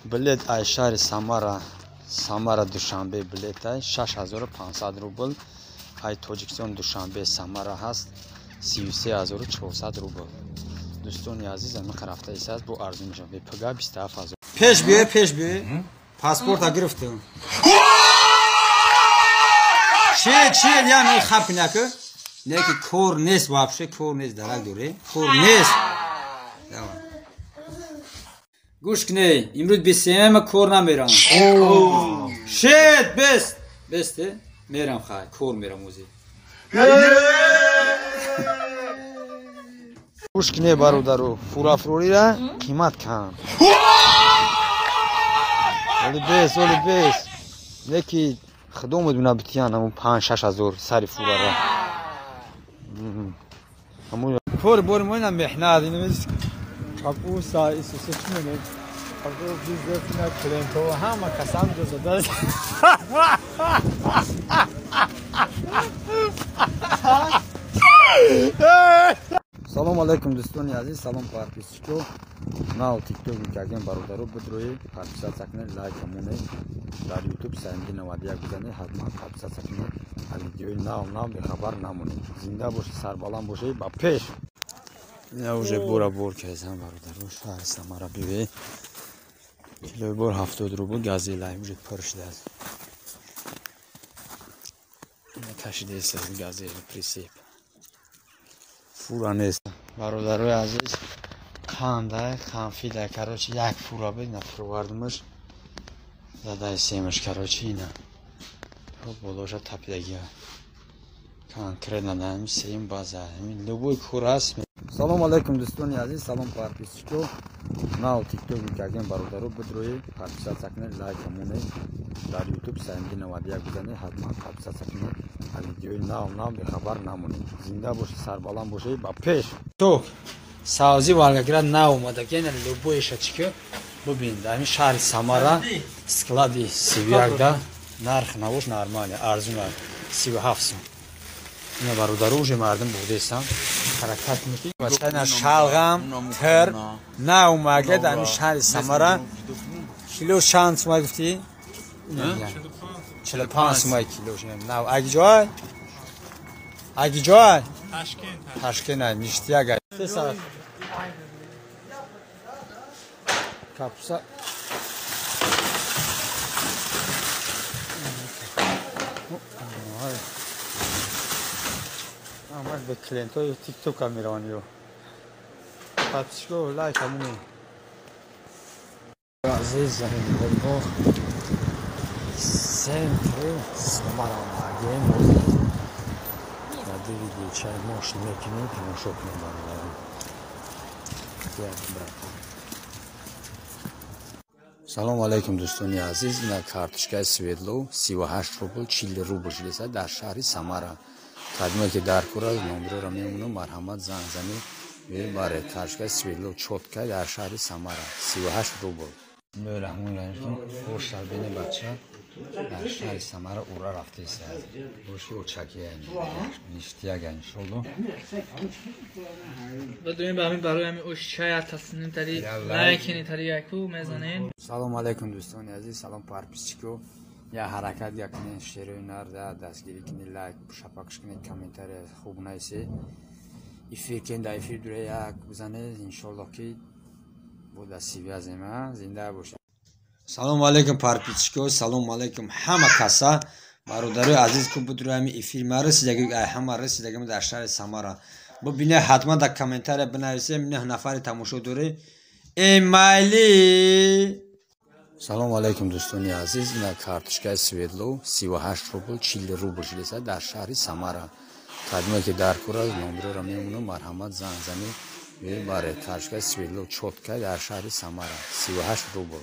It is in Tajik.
Билет ай шаҳри Самара, Самара Душанбе билет ай 6500 рубл, ай Тоҷикистон Душанбе Самара ҳаст 33400 рубл. Дӯстони азиз, ами рафта истааст, бо арзон мешавад. Бепага 27000. Пеш биё, пеш биё. Паспорта гирифтам. Чи, чи, я ми хаб куняку? Не ки кор нест, вообще кор нест, дарак дорӣ. Кор нест. Давай. Гӯш кунӣ, имрӯз бисема кор намерам. Шет, бест. Бесте? Мерам хай, кор мерам ӯзи. Гӯш кунӣ бародару, фурафурӯрира қимат кам. Оли бес, оли бес. Не ки худо медона битиян ҳамун 5-6 ҳазор сари фурара. Ҳамун кор бори мо ина меҳнат, ина капуса, исусе чӣ менем? Капус, бизнес, ина клиентҳо, ҳама касам ҷо зада. Салом алейкум дӯстони азиз, салом подписчико. Нав тикток мекардем бародаро, бидрои подписаться кунед, лайк монед. Дар YouTube саимди 91 бизанед, ҳатман подписаться кунед. Аз видеои нав нав бехабар намонед. Зинда бошед, сарбаланд бошед, ба пеш. Ина уже бора бор кезам бародаро, шаҳри Самара биве. Килои бор 70 рубл, газела уже пур шудааст. Ина кашидааст аз газела присеп. Фура нест. Бародарои азиз, қандай қанфида, короче, як фура буд, ина фуровардумаш. Задай семаш, короче, ина. Хоб болоша тапидагия. Конкретно на сем база. Любой кур аст. Салом алейкум дӯстони азиз, салом подписчико. Нав тикток мекардем бародаро, бидрои подписаться кунед, лайк монед. Дар YouTube саимди 91 бизанед, ҳатман подписаться кунед. Аз видеои нав нав бехабар намонед. Зинда бошед, сарбаланд бошед, ба пеш. Ток савзи Волгоград нав омада, ки любоеша чики бубин. Дар ин шаҳри Самара склади 31 да нарх навош нормале, арзун аст, 37 сом. Ина бародаро уже мардум бурдесам. Ҳаракат мекунем. Бача шалғам тир на омага дар ин шаҳри Самара кило чанд сумай гуфтӣ? 45 сумай кило. Нав аги ҷой? Аги ҷой? Ташкент. Ташкент ай ништяк ай. Капуса амак ба клиентҳои тиктока мераванд ё. Подписчико лайк ҳамоне. Азиз заминҳо центри Самара омадем. Дар видео чай мошин мекунем, тамошо кунем бародарон. Салом алейкум дӯстони азиз, ина картошкаи Свердлов 38 рубл, 40 рубл шудааст дар шаҳри Самара. Кадме ки дар кура номерро мемонам, марҳамат занг занед, мебаред. Картошкаи Свердлов чотка дар шаҳри Самара 38 рубл. Бисмиллоҳир-раҳмонир-раҳим. Хош бини бача дар шаҳри Самара ура рафтааст. Боши очаки ништяк иншолло. Бадуем ба ҳамин барои ҳамин ош чай тасним тари лайк кунед, тари яку мезанед. Салом алейкум дӯстони азиз, салом подписчико. Я ҳаракат якунед, шерои нарда дастгирӣ кунед, лайк шапакш кунед, комментария хуб нависед. Эфир кен дар эфир дура як бизанед, иншоллоҳ ки бо дастсивязем, зинда бошед. Салом алейкум подписчико, салом алейкум ҳама каса. Бародарои азиз, ку будро ҳами эфир ма расидаги, ай ҳама расидаги дар шаҳри Самара. Бубинед, ҳатман дар комментария бинависед, 9 нафари тамошо доред. Эмайли. Салом алейкум дӯстони азиз, ина картошкаи Свердлов 38 рубл, 40 рубл шудааст дар шаҳри Самара. Кадме ки дар кура номерро мемонам, марҳамат занг занед, мебаред. Картошкаи Свердлов чотка дар шаҳри Самара 38 рубл.